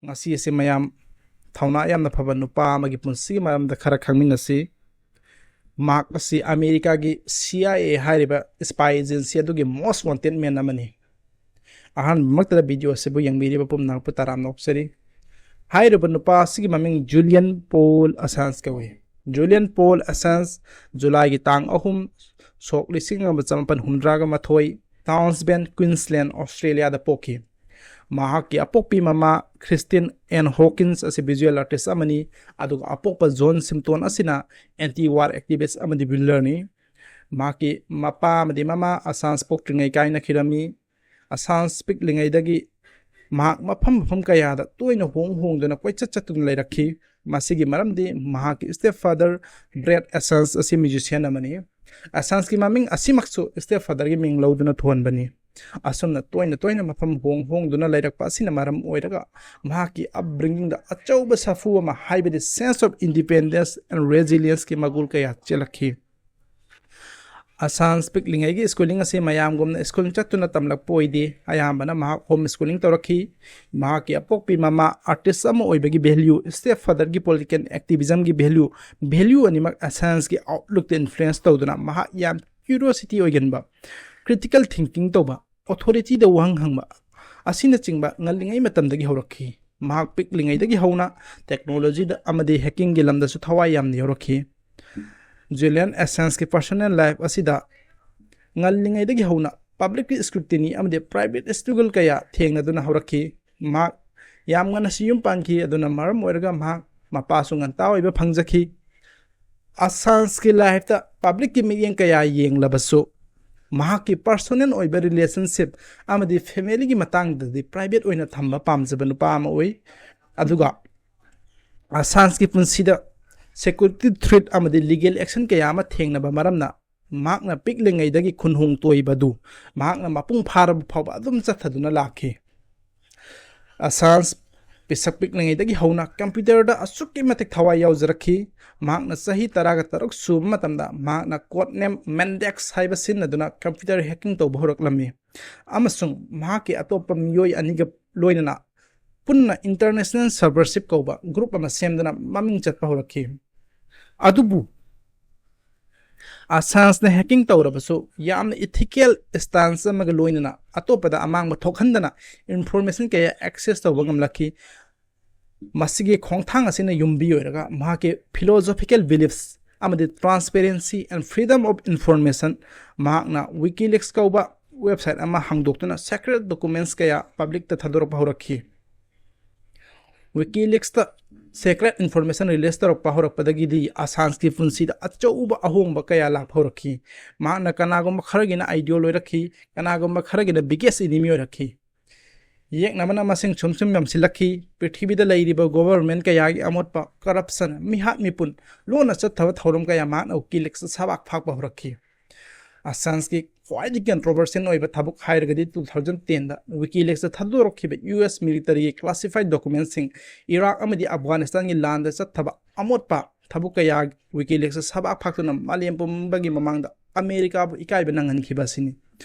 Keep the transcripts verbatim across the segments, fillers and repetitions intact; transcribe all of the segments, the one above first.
ꯉꯁꯤ ꯑꯁꯤ ꯃꯌꯥꯝ ꯊꯧꯅꯥ ꯌꯥꯝꯅ ꯐꯕ ꯅꯨꯄꯥ ꯑꯃꯒꯤ ꯄꯨꯟꯁꯤꯒꯤ ꯃꯔꯝꯗ ꯈꯔ ꯈꯪꯃꯤꯟꯅꯁꯤ꯫ ꯃꯍꯥꯛ ꯑꯁꯤ ꯑꯃꯦꯔꯤꯀꯥꯒꯤ C I A ꯍꯥꯏꯔꯤꯕ spy agency ꯑꯗꯨꯒꯤ most wanted man ꯑꯃꯅꯤ꯫ ꯑꯍꯥꯟꯕꯃꯛꯇꯗ video ꯑꯁꯤꯕꯨ ꯌꯦꯡꯕꯤꯔꯤꯕ ꯄꯨꯝꯅꯃꯛꯄꯨ ꯇꯔꯥꯝꯅ ꯑꯣꯛꯆꯔꯤ꯫ ꯍꯥꯏꯔꯤꯕ ꯅꯨꯄꯥ ꯑꯁꯤꯒꯤ ꯃꯃꯤꯡ Julian Paul Assange ꯀꯧꯏ꯫ Julian Paul Assange ꯖꯨꯂꯥꯏꯒꯤ ꯇꯥꯡ ꯑꯍꯨꯝ, ꯁꯣꯛ ꯂꯤꯁꯤꯡ ꯑꯃ ꯆꯃꯥꯄꯟ ꯍꯨꯝꯗ꯭ꯔꯥꯒ ꯃꯥꯊꯣꯏ, Townsville, Queensland, Australia ꯗ ꯄꯣꯛꯈꯤ꯫ ꯃꯍꯥꯛꯀꯤ ꯑꯄꯣꯛꯄꯤ ꯃꯃꯥ Christine Ann Hawkins ꯑꯁꯤ visual artist ꯑꯃꯅꯤ, ꯑꯗꯨꯒ ꯑꯄꯣꯛꯄ John Simpson ꯑꯁꯤꯅ anti-war activist ꯑꯃꯗꯤ builder ꯅꯤ꯫ ꯃꯍꯥꯛꯀꯤ ꯃꯄꯥ ꯑꯃꯗꯤ ꯃꯃꯥ Assange ꯄꯣꯛꯇ꯭ꯔꯤꯉꯩ ꯀꯥꯏꯅꯈꯤꯔꯝꯃꯤ꯫ Assange ꯄꯤꯛꯂꯤꯉꯩꯗꯒꯤ ꯃꯍꯥꯛ ꯃꯐꯝ ꯃꯐꯝ ꯀꯌꯥꯗ ꯇꯣꯏꯅ ꯍꯣꯡ ꯍꯣꯡꯗꯨꯅ ꯀꯣꯏꯆꯠ ꯆꯠꯇꯨꯅ ꯂꯩꯔꯛꯈꯤ꯫ ꯃꯁꯤꯒꯤ ꯃꯔꯝꯗꯤ ꯃꯍꯥꯛꯀꯤ stepfather Brad Assange ꯑꯁꯤ musician ꯑꯃꯅꯤ꯫ Assange ꯀꯤ ꯃꯃꯤꯡ ꯑꯁꯤꯃꯛꯁꯨ stepfather ꯒꯤ ꯃꯤꯡ ꯂꯧꯗꯨꯅ ꯊꯣꯟꯕꯅꯤ꯫ ꯑꯁꯨꯝꯅ ꯇꯣꯏꯅ ꯇꯣꯏꯅ ꯃꯐꯝ ꯍꯣꯡ ꯍꯣꯡꯗꯨꯅ ꯂꯩꯔꯛꯄ ꯑꯁꯤꯅ ꯃꯔꯝ ꯑꯣꯏꯔꯒ ꯃꯍꯥꯛꯀꯤ upbringing ꯗ ꯑꯆꯧꯕ ꯁꯥꯐꯨ ꯑꯃ, ꯍꯥꯏꯕꯗꯤ sense of independence and resilience ꯀꯤ ꯃꯒꯨꯟ ꯀꯌꯥ ꯆꯦꯜꯂꯛꯈꯤ꯫ Assange ꯄꯤꯛꯂꯤꯉꯩꯒꯤ schooling ꯑꯁꯤ ꯃꯌꯥꯝꯒꯨꯝꯅ school ꯆꯠꯇꯨꯅ ꯇꯝꯂꯛꯄ ꯑꯣꯏꯗꯦ꯫ ꯑꯌꯥꯝꯕꯅ ꯃꯍꯥꯛ home schooling ꯇꯧꯔꯛꯈꯤ꯫ ꯃꯍꯥꯛꯀꯤ ꯑꯄꯣꯛꯄꯤ ꯃꯃꯥ artist ꯑꯃ ꯑꯣꯏꯕꯒꯤ value, stepfather ꯒꯤ political activism ꯒꯤ value, value ꯑꯅꯤꯃꯛ Assange ꯀꯤ outlook ꯇ influence ꯇꯧꯗꯨꯅ ꯃꯍꯥꯛ ꯌꯥꯝ curiosity ꯑꯣꯏꯒꯟꯕ, critical thinking ꯇꯧꯕ, authority ꯗ ꯋꯥꯍꯪ ꯍꯪꯕ ꯑꯁꯤꯅꯆꯤꯡꯕ ꯉꯜꯂꯤꯉꯩ ꯃꯇꯝꯗꯒꯤ ꯍꯧꯔꯛꯈꯤ꯫ ꯃꯍꯥꯛ ꯄꯤꯛꯂꯤꯉꯩꯗꯒꯤ ꯍꯧꯅ technology ꯗ ꯑꯃꯗꯤ hacking ꯒꯤ ꯂꯝꯗꯁꯨ ꯊꯋꯥꯏ ꯌꯥꯝꯅ ꯌꯥꯎꯔꯛꯈꯤ꯫ Julian Assange ꯀꯤ personal life ꯑꯁꯤꯗ ꯉꯜꯂꯤꯉꯩꯗꯒꯤ ꯍꯧꯅ public scrutiny ꯑꯃꯗꯤ private struggle ꯀꯌꯥ ꯊꯦꯡꯅꯗꯨꯅ ꯍꯧꯔꯛꯈꯤ꯫ ꯃꯍꯥꯛ ꯌꯥꯝ ꯉꯟꯅꯁꯨ ꯌꯨꯝ ꯄꯥꯟꯈꯤ, ꯑꯗꯨꯅ ꯃꯔꯝ ꯑꯣꯏꯔꯒ ꯃꯍꯥꯛ ꯃꯄꯥꯁꯨ ꯉꯟꯇꯥ ꯑꯣꯏꯕ ꯐꯪꯖꯈꯤ꯫ Assange ꯀꯤ life ꯇ public ꯀꯤ ꯃꯤꯠꯌꯦꯡ ꯀꯌꯥ ꯌꯦꯡꯂꯕꯁꯨ, ꯃꯍꯥꯛꯀꯤ personal ꯑꯣꯏꯕ relationship ꯑꯃꯗꯤ family ꯒꯤ ꯃꯇꯥꯡꯗꯗꯤ private ꯑꯣꯏꯅ ꯊꯝꯕ ꯄꯥꯝꯖꯕ ꯅꯨꯄꯥ ꯑꯃ ꯑꯣꯏ꯫ ꯑꯗꯨꯒ Assange ꯀꯤ ꯄꯨꯟꯁꯤꯗ security threat ꯑꯃꯗꯤ legal action ꯀꯌꯥ ꯑꯃ ꯊꯦꯡꯅꯕ ꯃꯔꯝꯅ, ꯃꯍꯥꯛꯅ ꯄꯤꯛꯂꯤꯉꯩꯗꯒꯤ ꯈꯨꯟꯍꯣꯡ ꯇꯣꯏꯕꯗꯨ ꯃꯍꯥꯛꯅ ꯃꯄꯨꯡ ꯐꯥꯔꯕ ꯐꯥꯎꯕ ꯑꯗꯨꯝ ꯆꯠꯊꯗꯨꯅ ꯂꯥꯛꯈꯤ꯫ Assange ꯄꯤꯁꯛ ꯄꯤꯛꯂꯤꯉꯩꯗꯒꯤ ꯍꯧꯅ computer ꯗ ꯑꯁꯨꯛꯀꯤ ꯃꯇꯤꯛ ꯊꯋꯥꯏ ꯌꯥꯎꯖꯔꯛꯈꯤ꯫ ꯃꯍꯥꯛꯅ ꯆꯍꯤ ꯇꯔꯥꯒ ꯇꯔꯨꯛ ꯁꯨꯕ ꯃꯇꯝꯗ ꯃꯍꯥꯛꯅ code name Mendax ꯍꯥꯏꯕ ꯁꯤꯖꯤꯟꯅꯗꯨꯅ computer hacking ꯇꯧꯕ ꯍꯧꯔꯛꯂꯝꯃꯤ, ꯑꯃꯁꯨꯡ ꯃꯍꯥꯛꯀꯤ ꯑꯇꯣꯞꯄ ꯃꯤꯑꯣꯏ ꯑꯅꯤꯒ ꯂꯣꯏꯅꯅ ꯄꯨꯟꯅ International Servership ꯀꯧꯕ group ꯑꯃ ꯁꯦꯝꯗꯨꯅ ꯃꯃꯤꯡ ꯆꯠꯄ ꯍꯧꯔꯛꯈꯤ꯫ ꯑꯗꯨꯕꯨ Assangeꯅ hacking ꯇꯧꯔꯕꯁꯨ ꯌꯥꯝꯅ ethical stance ꯑꯃꯒ ꯂꯣꯏꯅꯅ ꯑꯇꯣꯞꯄꯗ ꯑꯃꯥꯡꯕ ꯊꯣꯛꯍꯟꯗꯅ information ꯀꯌꯥ access ꯇꯧꯕ ꯉꯝꯂꯛꯈꯤ꯫ ꯃꯁꯤꯒꯤ ꯈꯣꯡꯊꯥꯡ ꯑꯁꯤꯅ ꯌꯨꯝꯕꯤ ꯑꯣꯏꯔꯒ ꯃꯍꯥꯛꯀꯤ philosophical beliefs ꯑꯃꯗꯤ transparency and freedom of information, ꯃꯍꯥꯛꯅ WikiLeaks ꯀꯧꯕ website ꯑꯃ ꯍꯥꯡꯗꯣꯛꯇꯨꯅ secret documents ꯀꯌꯥ publicꯇ ꯊꯥꯗꯣꯔꯛꯄ ꯍꯧꯔꯛꯈꯤ꯫ WikiLeaksꯇ secret information release ꯇꯧꯔꯛꯄ ꯍꯧꯔꯛꯄꯗꯒꯤꯗꯤ Assangeꯀꯤ ꯄꯨꯟꯁꯤꯗ ꯑꯆꯧꯕ ꯑꯍꯣꯡꯕ ꯀꯌꯥ ꯂꯥꯛꯄ ꯍꯧꯔꯛꯈꯤ꯫ ꯃꯍꯥꯛꯅ ꯀꯅꯥꯒꯨꯝꯕ ꯈꯔꯒꯤꯅ ideal ꯑꯣꯏꯔꯛꯈꯤ, ꯀꯅꯥꯒꯨꯝꯕ ꯈꯔꯒꯤꯅ biggest enemy ꯑꯣꯏꯔꯛꯈꯤ꯫ ꯌꯦꯛꯅꯕꯅ ꯃꯁꯤꯡ ꯁꯨꯝ ꯁꯨꯝ ꯌꯥꯝꯁꯤꯜꯂꯛꯈꯤ꯫ ꯄ꯭ꯔꯤꯊꯤꯕꯤꯗ ꯂꯩꯔꯤꯕ government ꯀꯌꯥꯒꯤ ꯑꯃꯣꯠꯄ, corruption, ꯃꯤꯍꯥꯠ ꯃꯤꯄꯨꯟ, ꯂꯣꯟꯅ ꯆꯠꯊꯕ ꯊꯧꯔꯝ ꯀꯌꯥ ꯃꯍꯥꯛꯅ WikiLeaksꯇ ꯁꯕꯥꯛ ꯐꯥꯛꯄ ꯍꯧꯔꯛꯈꯤ꯫ Assangeꯀꯤ ꯈ꯭ꯋꯥꯏꯗꯒꯤ controversial ꯑꯣꯏꯕ ꯊꯕꯛ ꯍꯥꯏꯔꯒꯗꯤ two thousand tenꯗ WikiLeaksꯇ ꯊꯥꯗꯣꯔꯛꯈꯤꯕ US militaryꯒꯤ classified documentsꯁꯤꯡ, Iraq ꯑꯃꯗꯤ Afghanistanꯒꯤ ꯂꯥꯟꯗ ꯆꯠꯊꯕ ꯑꯃꯣꯠꯄ ꯊꯕꯛ ꯀꯌꯥ WikiLeaksꯇ ꯁꯕꯥꯛ ꯐꯥꯛꯇꯨꯅ ꯃꯥꯂꯦꯝ ꯄꯨꯝꯕꯒꯤ ꯃꯃꯥꯡꯗ ꯑꯃꯦꯔꯤꯀꯥꯕꯨ ꯏꯀꯥꯏꯕ ꯅꯪꯍꯟꯈꯤꯕ ꯑꯁꯤꯅꯤ꯫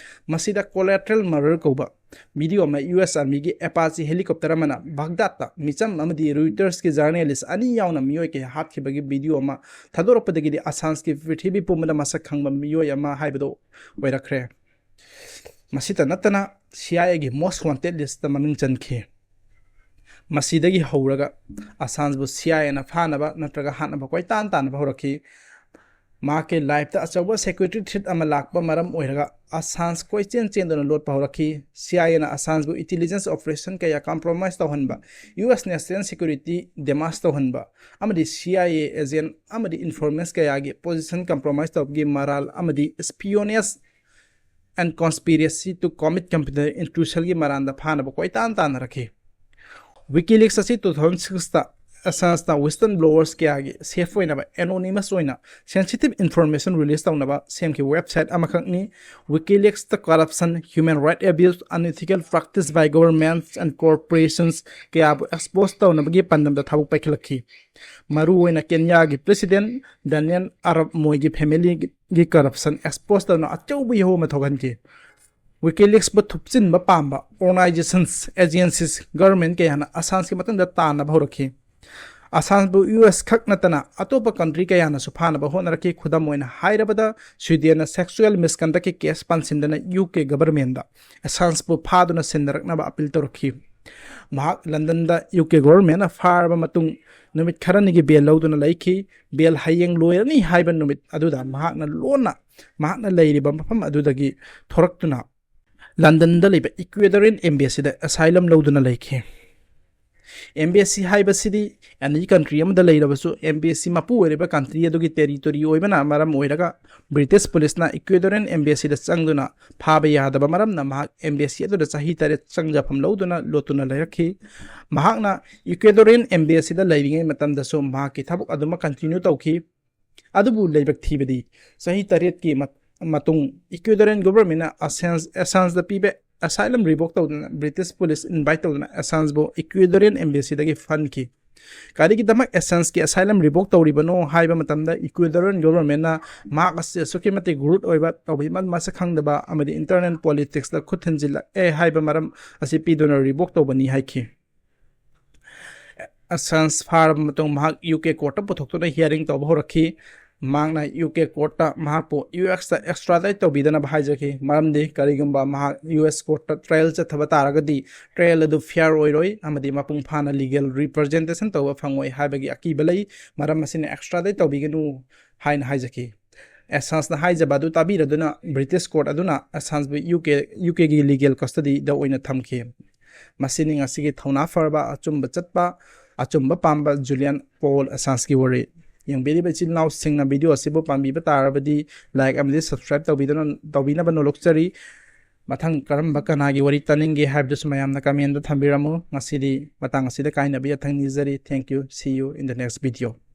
ꯃꯁꯤꯗ Collateral Murder ꯀꯧꯕ video ꯑꯃ, US Armyꯒꯤ Apache helicopter ꯑꯃꯅ ꯕꯒꯗꯥꯗꯇ ꯃꯤꯆꯝ ꯑꯃꯗꯤ Reutersꯀꯤ journalist ꯑꯅꯤ ꯌꯥꯎꯅ ꯃꯤꯑꯣꯏ ꯀꯌꯥ ꯍꯥꯠꯈꯤꯕꯒꯤ video ꯑꯃ ꯊꯥꯗꯣꯔꯛꯄꯗꯒꯤꯗꯤ Assangeꯀꯤ ꯄ꯭ꯔꯤꯊꯤꯕꯤ ꯄꯨꯝꯕꯗ ꯃꯁꯛ ꯈꯪꯕ ꯃꯤꯑꯣꯏ ꯑꯃ ꯍꯥꯏꯕꯗꯨ ꯑꯣꯏꯔꯛꯈ꯭ꯔꯦ꯫ ꯃꯁꯤꯇ ꯅꯠꯇꯅ CIAꯒꯤ most wanted listꯇ ꯃꯃꯤꯡ ꯆꯟꯈꯤ꯫ ꯃꯁꯤꯗꯒꯤ ꯍꯧꯔꯒ Assangeꯕꯨ CIAꯅ ꯐꯥꯅꯕ ꯅꯠꯇ꯭ꯔꯒ ꯍꯥꯠꯅꯕ ꯀꯣꯏꯇꯥꯟ ꯇꯥꯟꯅꯕ ꯍꯧꯔꯛꯈꯤ꯫ ꯃꯍꯥꯛꯀꯤ lifeꯇ ꯑꯆꯧꯕ security threat ꯑꯃ ꯂꯥꯛꯄ ꯃꯔꯝ ꯑꯣꯏꯔꯒ Assange ꯀꯣꯏꯆꯦꯟ ꯆꯦꯟꯗꯨꯅ ꯂꯣꯠꯄ ꯍꯧꯔꯛꯈꯤ꯫ CIAꯅ Assangeꯕꯨ intelligence operation ꯀꯌꯥ compromise ꯇꯧꯍꯟꯕ, US national security damage ꯇꯧꯍꯟꯕ, ꯑꯃꯗꯤ CIA agent ꯑꯃꯗꯤ informants ꯀꯌꯥꯒꯤ position compromise ꯇꯧꯕꯒꯤ ꯃꯔꯥꯜ ꯑꯃꯗꯤ espionage and conspiracy to commit computer intrusionꯒꯤ ꯃꯔꯥꯜꯗ ꯐꯥꯅꯕ ꯀꯣꯏꯇꯥꯟ ꯇꯥꯟꯅꯔꯛꯈꯤ꯫ WikiLeaks ꯑꯁꯤ two thousand sixꯇ Assangeꯅ whistleblowers ꯀꯌꯥꯒꯤ safe ꯑꯣꯏꯅꯕ anonymous ꯑꯣꯏꯅ sensitive information release ꯇꯧꯅꯕ ꯁꯦꯝꯈꯤꯕ website ꯑꯃꯈꯛꯅꯤ꯫ WikiLeaksꯇ corruption, human right abuse, unethical practice by governments and corporations ꯀꯌꯥꯕꯨ expose ꯇꯧꯅꯕꯒꯤ ꯄꯥꯟꯗꯝꯗ ꯊꯕꯛ ꯄꯥꯏꯈꯠꯂꯛꯈꯤ꯫ ꯃꯔꯨꯑꯣꯏꯅ ꯀꯦꯟꯌꯥꯒꯤ president Daniel Arap Moi ꯒꯤ familyꯒꯤ corruption expose ꯇꯧꯅ ꯑꯆꯧꯕ ꯏꯍꯧ ꯑꯃ ꯊꯣꯛꯍꯟꯈꯤ꯫ WikiLeaksꯄꯨ ꯊꯨꯞꯆꯤꯟꯕ ꯄꯥꯝꯕ organizations, agencies, government ꯀꯌꯥꯅ Assangeꯀꯤ ꯃꯇꯨꯡꯗ ꯇꯥꯟꯅꯕ ꯍꯧꯔꯛꯈꯤ꯫ Assangeꯕꯨ US ꯈꯛ ꯅꯠꯇꯅ ꯑꯇꯣꯞꯄ country ꯀꯌꯥꯅꯁꯨ ꯐꯥꯅꯕ ꯍꯣꯠꯅꯔꯛꯈꯤ꯫ ꯈꯨꯗꯝ ꯑꯣꯏꯅ ꯍꯥꯏꯔꯕꯗ, Swedenꯅ sexual misconductꯀꯤ case ꯄꯥꯟꯁꯤꯟꯗꯅ UK governmentꯗ Assangeꯕꯨ ꯐꯥꯗꯨꯅ ꯁꯤꯟꯅꯔꯛꯅꯕ appeal ꯇꯧꯔꯛꯈꯤ꯫ ꯃꯍꯥꯛ Londonꯗ UK governmentꯅ ꯐꯥꯔꯕ ꯃꯇꯨꯡ ꯅꯨꯃꯤꯠ ꯈꯔꯅꯤꯒꯤ bail ꯂꯧꯗꯨꯅ ꯂꯩꯈꯤ꯫ Bail ꯍꯌꯦꯡ ꯂꯣꯏꯔꯅꯤ ꯍꯥꯏꯕ ꯅꯨꯃꯤꯠ ꯑꯗꯨꯗ ꯃꯍꯥꯛꯅ ꯂꯣꯟꯅ ꯃꯍꯥꯛꯅ ꯂꯩꯔꯤꯕ ꯃꯐꯝ ꯑꯗꯨꯗꯒꯤ ꯊꯣꯔꯛꯇꯨꯅ Londonꯗ ꯂꯩꯕ Ecuadorian embassyꯗ asylum ꯂꯧꯗꯨꯅ ꯂꯩꯈꯤ꯫ Embassy ꯍꯥꯏꯕꯁꯤꯗꯤ any country ꯑꯃꯗ ꯂꯩꯔꯕꯁꯨ embassy ꯃꯄꯨ ꯑꯣꯏꯔꯤꯕ country ꯑꯗꯨꯒꯤ territory ꯑꯣꯏꯕꯅ ꯃꯔꯝ ꯑꯣꯏꯔꯒ British policeꯅ Ecuadorian embassyꯗ ꯆꯪꯗꯨꯅ ꯐꯥꯕ ꯌꯥꯗꯕ ꯃꯔꯝꯅ ꯃꯍꯥꯛ embassy ꯑꯗꯨꯗ ꯆꯍꯤ ꯇꯔꯦꯠ ꯆꯪꯖꯐꯝ ꯂꯧꯗꯨꯅ ꯂꯣꯠꯇꯨꯅ ꯂꯩꯔꯛꯈꯤ꯫ ꯃꯍꯥꯛꯅ Ecuadorian embassyꯗ ꯂꯩꯔꯤꯉꯩ ꯃꯇꯝꯗꯁꯨ ꯃꯍꯥꯛꯀꯤ ꯊꯕꯛ ꯑꯗꯨꯃꯛ continue ꯇꯧꯈꯤ꯫ ꯑꯗꯨꯕꯨ ꯂꯥꯏꯕꯛ ꯊꯤꯕꯗꯤ ꯆꯍꯤ ꯇꯔꯦꯠꯀꯤ ꯃꯠ-, ꯃꯇꯨꯡ Ecuadorian governmentꯅ Assange, Assangeꯗ ꯄꯤꯕ asylum revoke ꯇꯧꯗꯨꯅ British police invite ꯇꯧꯗꯨꯅ Assangeꯕꯨ Ecuadorian embassyꯗꯒꯤ ꯐꯟꯈꯤ꯫ ꯀꯔꯤꯒꯤꯗꯃꯛ Assangeꯀꯤ asylum revoke ꯇꯧꯔꯤꯕꯅꯣ ꯍꯥꯏꯕ ꯃꯇꯝꯗ Ecuadorian governmentꯅ ꯃꯍꯥꯛ ꯑꯁꯤ ꯑꯁꯨꯛꯀꯤ ꯃꯇꯤꯛ rude ꯑꯣꯏꯕ, ꯇꯧꯕꯤꯃꯜ ꯃꯁꯛ ꯈꯪꯗꯕ ꯑꯃꯗꯤ internal politicsꯇ ꯈꯨꯠ ꯊꯤꯟꯖꯤꯜꯂꯛꯑꯦ ꯍꯥꯏꯕ ꯃꯔꯝ ꯑꯁꯤ ꯄꯤꯗꯨꯅ revoke ꯇꯧꯕꯅꯤ ꯍꯥꯏꯈꯤ꯫ Assange ꯐꯥꯔꯕ ꯃꯇꯨꯡ ꯃꯍꯥꯛ UK courtꯇ ꯄꯨꯊꯣꯛꯇꯨꯅ hearing ꯇꯧꯕ ꯍꯧꯔꯛꯈꯤ꯫ ꯃꯍꯥꯛꯅ UK courtꯇ ꯃꯍꯥꯛꯄꯨ USꯇ extradite ꯇꯧꯕꯤꯗꯅꯕ ꯍꯥꯏꯖꯈꯤ, ꯃꯔꯝꯗꯤ ꯀꯔꯤꯒꯨꯝꯕ ꯃꯍꯥꯛ US courtꯇ trial ꯆꯠꯊꯕ ꯇꯥꯔꯒꯗꯤ trial ꯑꯗꯨ fair ꯑꯣꯏꯔꯣꯏ ꯑꯃꯗꯤ ꯃꯄꯨꯡ ꯐꯥꯅ legal representation ꯇꯧꯕ ꯐꯪꯉꯣꯏ ꯍꯥꯏꯕꯒꯤ ꯑꯀꯤꯕ ꯂꯩ꯫ ꯃꯔꯝ ꯑꯁꯤꯅ extradite ꯇꯧꯕꯤꯒꯅꯨ ꯍꯥꯏꯅ ꯍꯥꯏꯖꯈꯤ꯫ Assangeꯅ ꯍꯥꯏꯖꯕ ꯑꯗꯨ ꯇꯥꯕꯤꯔꯗꯨꯅ British court ꯑꯗꯨꯅ Assangeꯕꯨ UK, UKꯒꯤ legal custodyꯗ ꯑꯣꯏꯅ ꯊꯝꯈꯤ꯫ ꯃꯁꯤꯅꯤ ꯉꯁꯤꯒꯤ ꯊꯧꯅꯥ ꯐꯔꯕ, ꯑꯆꯨꯝꯕ ꯆꯠꯄ, ꯑꯆꯨꯝꯕ ꯄꯥꯝꯕ Julian Paul Assangeꯀꯤ ꯋꯥꯔꯤ꯫ ꯌꯦꯡꯕꯤꯔꯤꯕ ꯏꯆꯤꯜ ꯏꯅꯥꯎꯁꯤꯡꯅ video ꯑꯁꯤꯕꯨ ꯄꯥꯝꯕꯤꯕ ꯇꯥꯔꯕꯗꯤ like ꯑꯃꯗꯤ subscribe ꯇꯧꯕꯤꯗꯨꯅ, ꯇꯧꯕꯤꯅꯕ ꯅꯣꯂꯨꯛꯆꯔꯤ꯫ ꯃꯊꯪ ꯀꯔꯝꯕ ꯀꯅꯥꯒꯤ ꯋꯥꯔꯤ ꯇꯥꯅꯤꯡꯒꯦ ꯍꯥꯏꯕꯗꯨꯁꯨ ꯃꯌꯥꯝꯅ commentꯇ ꯊꯝꯕꯤꯔꯝꯃꯨ꯫ ꯉꯁꯤꯗꯤ ꯃꯇꯥꯡ ꯑꯁꯤꯗ ꯀꯥꯏꯅꯕ ꯌꯥꯊꯪ ꯅꯤꯖꯔꯤ꯫ Thank you. See you in the next video.